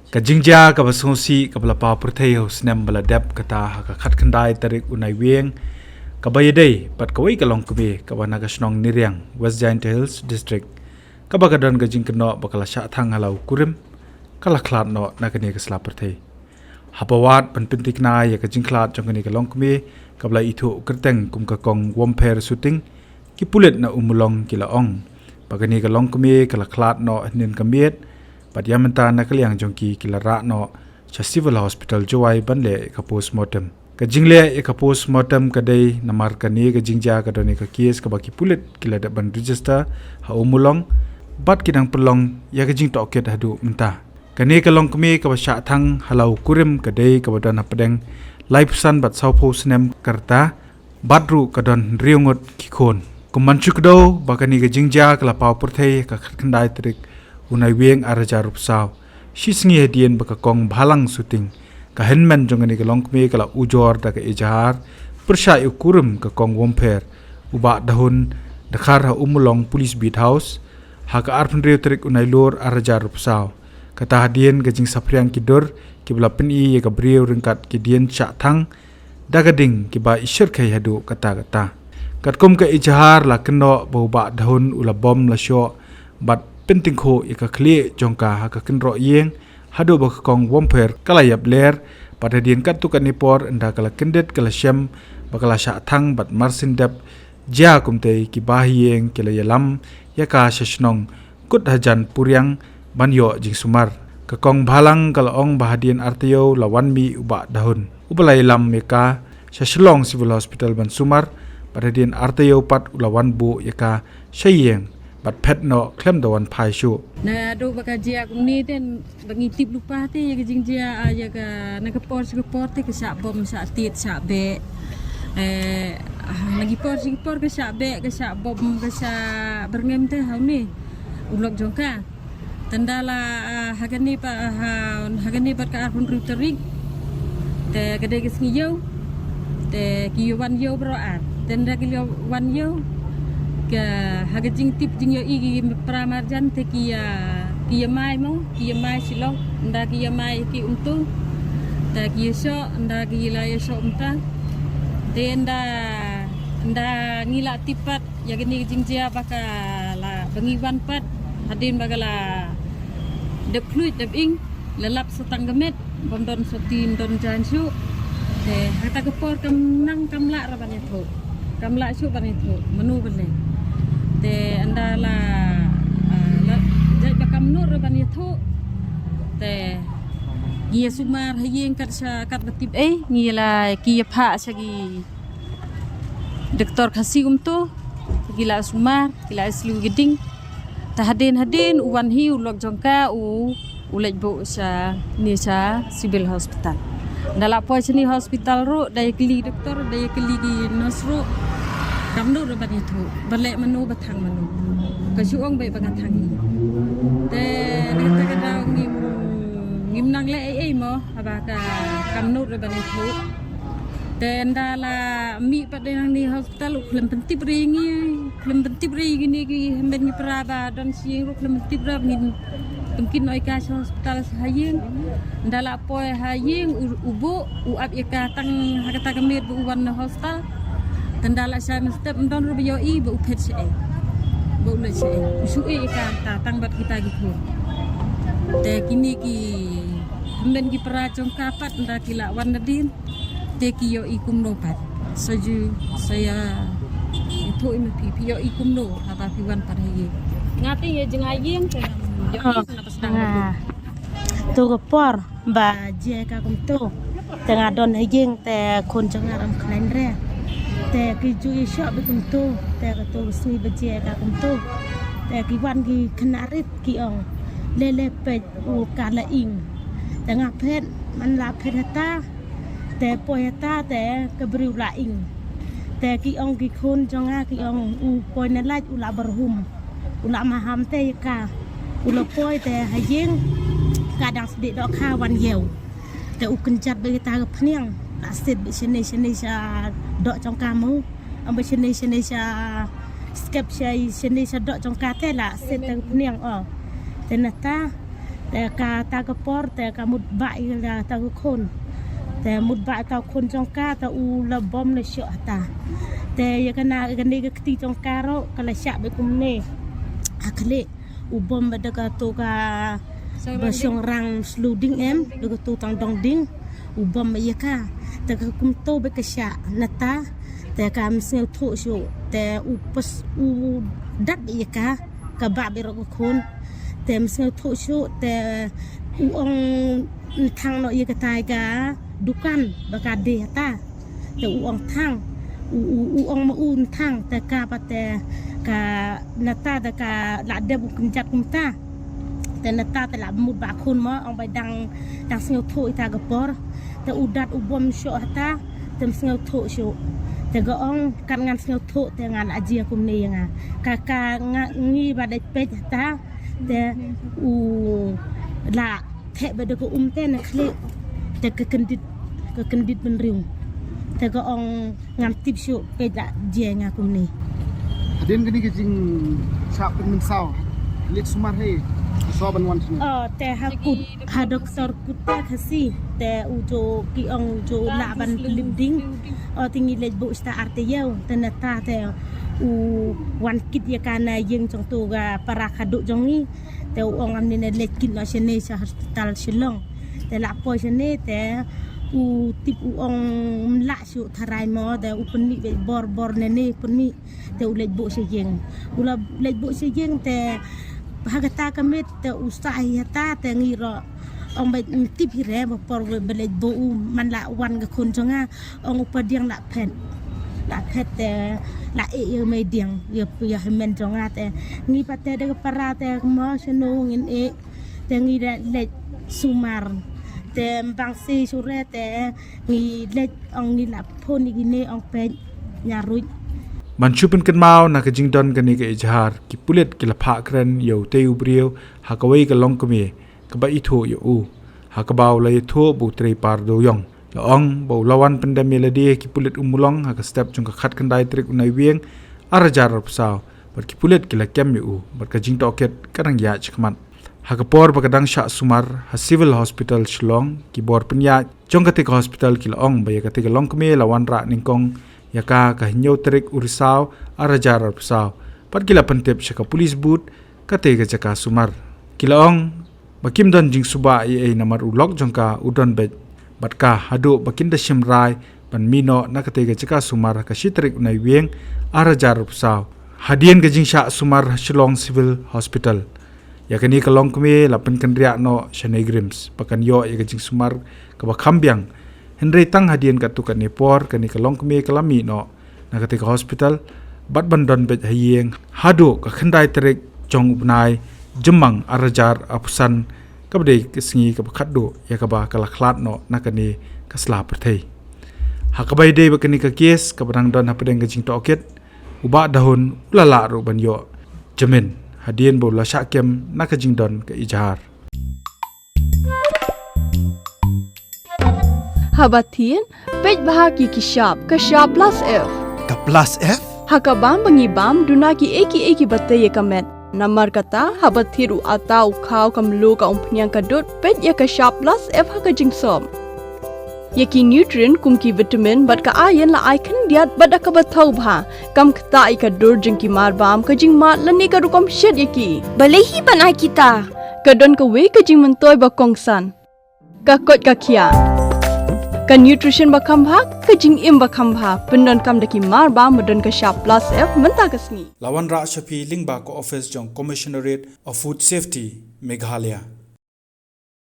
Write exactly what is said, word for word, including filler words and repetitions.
Ka jingjia kaba sngewsih kaba la paw pyrthei ha u snem ba la dep kata ha ka khatkhyndai tarik u Naiwieng, kaba ïadei bad kawei ka longkmie kaba na ka shnong Niriang, West Jaintia Hills District, kaba ka don ka jingkynnoh ba ka la shah thang ha la u kurim, ka la khlad noh na kane ka sla pyrthei. Haba wad ban pyntikna ïa ka jingkhlad jong kane ka longkmie kaba la ithuh kyrteng kum ka Kong Wompher Suting, ki pulit na Ummulong ki la ong ba kane ka longkmie ka la khlad noh hynnin ka miet, bad ïa mynta na ka liang jong ki ki la rah noh sha Civil Hospital Jowai ban leh ïa ka postmortem. Ka jingleh ïa ka postmortem ka dei namar kane ka jingjia ka don ïa ka kes kaba ki pulit ki la dep ban register ha Ummulong, bad ki dang pynlong ïa ka jingtohkit haduh mynta. Kane ka longkmie kaba shah thang ha la u kurim ka dei kaba don hapdeng laiphew san bad sawphew snem ka rta, bad ruh ka don hynriew ngut ki khun. Kum ban shu kdew ba kane ka jingjia ka la paw pyrthei ha ka khatkhyndai tarik u Naiwieng arhajar arphew saw, shi sngi hadien ba ka Kong Bhalang Suting, ka hynmen jong kane ka longkmie, ka la ujor da ka ejahar pyrshah ïa u kurim ka Kong Wompher, u Bah Dahun Dkhar ha Ummulong Police Beat House ha ka arphew hynriew tarik u Nailur arhajar arphew saw. Kata hadien ka jingsaphriang ki dur kiba la pyni ïa ka briew ryngkat ki dien shah thang da ka ding kiba ishyrkhei haduh katta katta. Katkum ka ejahar la kynnoh ba u Bah Dahun u la bom la shoh bad pyntyngkhuh ïa ka khlieh jong ka ha ka kynroh ïing haduh ba ka Kong Wompher ka la ïap ler, bad hadien katto katne por ynda ka la kyndit ka la shem ba ka la shah thang bad marsien dep jia kumtei, ki bahaïing ki la ïalam ïa ka sha shnong kut hajan Puriang ban ïoh jingsumar. Ka Kong Bhalang ka la ong ba hadien artaïew la wan mih u Bah Dahun, uba la ïalam ïa ka sha Shillong Civil Hospital ban sumar, bad hadien artaïew pat u la wan buh ïa ka sha ïing bad phet noh khlem da wan phai shuh. Naduh ba ka jia kumne te ba ngi tip lypa te ïa ka jingjia, ah, ïa ka na ka por sha ka por te ka shah bom, shah tied, shah beh. Eh, ah, na ki por sha ki por ka shah beh, ka shah bom, ka shah byrngem te ha une u lok jong ka. Te ynda la, ah, ha kane pat, ah, ha, ha kane pat ka arphew hynriew tarik. Te ka dei ka sngi ïew. Te ki ïa wan ïew baroh ar. Te ynda ki ïa wan ïew, ka ha ka jingtip jingïohi ki para marjan te ki ïa, ki ïa mai mo, ki ïa mai Shillong. Ynda ki ïa mai ki kumto, te ki ïa shoh, ynda ki la ïa shoh mynta. Te ynda, ynda ngi la tip pat ïa kane ka jingjia ba ka la, ba ngi wan pat hadien ba ka la dep khluit dep ing, la lap sa tang ka met, bym don sotti, ym don jaiñ shuh. Te ha kata ka por kam nang, kam lah ruh ban ïathuh. Kam lah shuh ban ïathuh mano ba leh. Te ynda la, ah, la jait ba kam nud ruh ban ïathuh, te ngi ïa sumar ha ïing kat sha, kat ba tip ei, ngi ïa la, ki ïa phah sha ki doktor Khasi kumto, ki la sumar, ki la sliew ki ding. Te hadien hadien u wan hi u lok jong ka u, u leit buh sha ne sha Civil Hospital. Ynda la poi sha ne hospital ruh, da ïa kylli doktor, da ïa kylli ki nurse ruh, kam nud ruh ban ïathuh ba leh mano ba thang mano. Ka shu ong beit ba ka thang hi. Te na kata ka daw ngim, ngim nang leh ei ei mo, haba ka kam nud ruh ban ïathuh. Te ynda la mih pat dei nangne hospital, u khlem pyntip re ïa ngi, khlem pyntip re ïa kine ki hynmen ki para ba don sha ïing ruh, khlem pyntip re, ngin pynkit noh ïa ka sha hospital sha ha ïing. Ynda la poi ha ïing, u, u buh, u ap ïa ka tang ha kata ka miet ba u wan na hospital. Te ynda la shai mynstep, ym don ruh ba ïohi ba u phet shaei, ba u leit shaei. U shu ïeh ïa ka tang bad kita ki khun. Te kine ki hynmen ki para jong ka pat ynda ki la wan nadien, te ki ïohi kumno pat? Sa ju, sa ïa, ïathuh ïa ma phi, phi ïohi kumno haba phi wan pat ha ïing? Nga te ïa jngai ïing te ngam ïohi, nga ba sdang. Ah. To ka por ba jia ka kumto, te nga don ha ïing, te khun jong nga ym khlaiñ re. Te ki ju ïa shoh beit kumto, te kato ka sngi ba jia ka kumto, te ki wan ki khynnah rit ki ong, le le peit u ka la ing. Te nga phet, man la phet hata, te poi hata te ka briew la ing. Te ki ong ki khun jong nga ki ong u poi na lait u la byrhum, u la maham te ïa ka. U la poi te ha ïing ka dang sdieh dohkha wan ïew. Te u kynjat beit kita ka phniang, la sit beit shane shane sha doh jong ka mo. Ym beit shane shane sha skep sha, shane sha doh jong ka te la sit te ka phniang o. Te nata Te kata ka por te ka mut ba ïa kata ka khun. Te mut ba ta khun jong ka te u la bom la shoh hata. Te ïa kane ka kti jong ka ruh ka la shah beit kumne. Ha khlieh u bom bad da kato ka ba shong rang sluding em, da kato tang dong ding. U bom ïa ka. Te ka kumto beit ka shah nata. Te kam sngewthuh shuh. Te u pas u dat ïa ka. Ka bah beit ruh ka khun. Te kam sngewthuh shuh. Te u ong thang noh ïa katai ka dukan ba ka die hata. Te u ong thang. U, u, u ong ma u thang. Te ka pat te ka nata te ka la dep u kynjat kumta. Te nata te la mut ba khun mo ong ba dang, dang sngewthuh ïa ta ka por. Te u dat u bom shoh hata. Te kam sngewthuh shuh. Te ka ong kan ngan sngewthuh te ngan ajia kumne ïa nga. Ka, ka nga ngi ba dei peit hata. Te u la theh beit da ka um te na khlieh. Te ka kyndit, ka kyndit bynriew. Te ka ong ngam tip shuh peit la jia nga kumne. Hadien kane ka jingshah pynmynsaw, leit sumar hi, ka shu ban wan shane. Oh, te ha kut, ha doktor kut te Khasi, te u ju ki ong u ju lah ban bleeding. Oh, te ngi leit buh shata ar taïew, te nata te u wan kit ïa ka na ïing jong tu ka para khadduh jong ngi. Te u ong am ne leit kit noh shane sha hospital Shillong. Te la poi shane te u tip u ong mlah shuh tharai mo te u pynmih beit bor bor ne ne pynmih. Te u leit buh sha ïing. U la leit buh sha ïing te ha kata ka miet te u sah hi hata te ngi ruh ong beit tip hi re ba por ba leit buh u man la wan ka khun jong nga. Ong u padiang la phet. La phet te la eh ïa mei diang ïa ïa hynmen jong nga te ngi pat te da ka para te mo shano ngin eh te ngi da leit sumar te bang si sure te ngi leit ong ngi la phone ïa kine ong peit nya ruh. Ban shu pynkynmaw na ka jingdon kane ka ejahar ki pulit ki la phah kren ïa utei u briew ha kawei ka longkmie kaba ithuh ïa u ha kaba u la ïathuh ba u trei par dewïong. La ong ba u la wan pyndem ïa lade ki pulit Ummulong ha ka step jong ka khatkhyndai tarik u Naiwieng ar hajar arphew saw bad ki pulit ki la kem ïa u bad ka jingtohkit ka dang ïaid shakhmat. Ha ka por ba ka dang shah sumar ha Civil Hospital Shillong ki bor pynïaid jong katei ka hospital ki la ong ba ïa katei ka longkmie la wanrah nyngkong ïa ka ka hynñiew tarik u Risaw ar hajar arphew saw bad ki la pyntip sha ka police booth katei ka jaka sumar. Ki la ong ba kim don jingsuba ei ei namar u lok jong ka u don beit bad ka haduh ba kin da shim rai ban mih noh na katei ka jaka sumar ha ka shi tarik u Naiwieng ar hajar arphew saw hadien ka jingshah sumar ha Shillong Civil Hospital. Ïa kane ka longkmie la pynkynriah noh sha NEIGRIHMS ba kan ïoh ïa ka jingsumar kaba kham biang. Hynrei tang hadien katto katne por kane ka longkmie ka la mih noh na katei ka hospital bad ban don beit ha ïing haduh ka khyndai tarik jong u bnai Jymmang ar hajar arphew san kaba dei ka sngi kaba khatduh ïa kaba ka la khlad noh na kane ka sla pyrthei. Ha kaba ïadei bad kane ka kes kaba dang don hapdeng ka jingtohkit, u Bah Dahun u la lah ruh ban ïoh jamin hadien ba u la shah kem na ka jingdon ka ejahar. Haba thied, peit bha ki ki shap, ka shap plus F. Ka plus F? Ha ka bam ba ngi bam, duna ki ei ki ei kiba tei ïa ka met. Namar kata, haba thied u atta u khaw ka mluh ka umphniang ka dud, peit ïa ka shap plus F ha ka jingsop. Ïa ki nutrient kum ki vitamin bad ka iron la ai khyndiat bad da kaba thaw bha. Kam ktah ïa ka dur jong ki marbam, ka jingmad lane ka rukom shet ïa ki. Balei hi ban ai kita? Ka don kawei ka jingmyntoi ba kongsan. Ka koit ka khiah. Ka nutrition ba kham bha, ka jingim ba kham bha. Pyndonkam da ki marbam ba don ka shap plus F mynta ka sngi. La wanrah sha phi lyngba ka office jong Commissionerate of Food Safety, Meghalaya.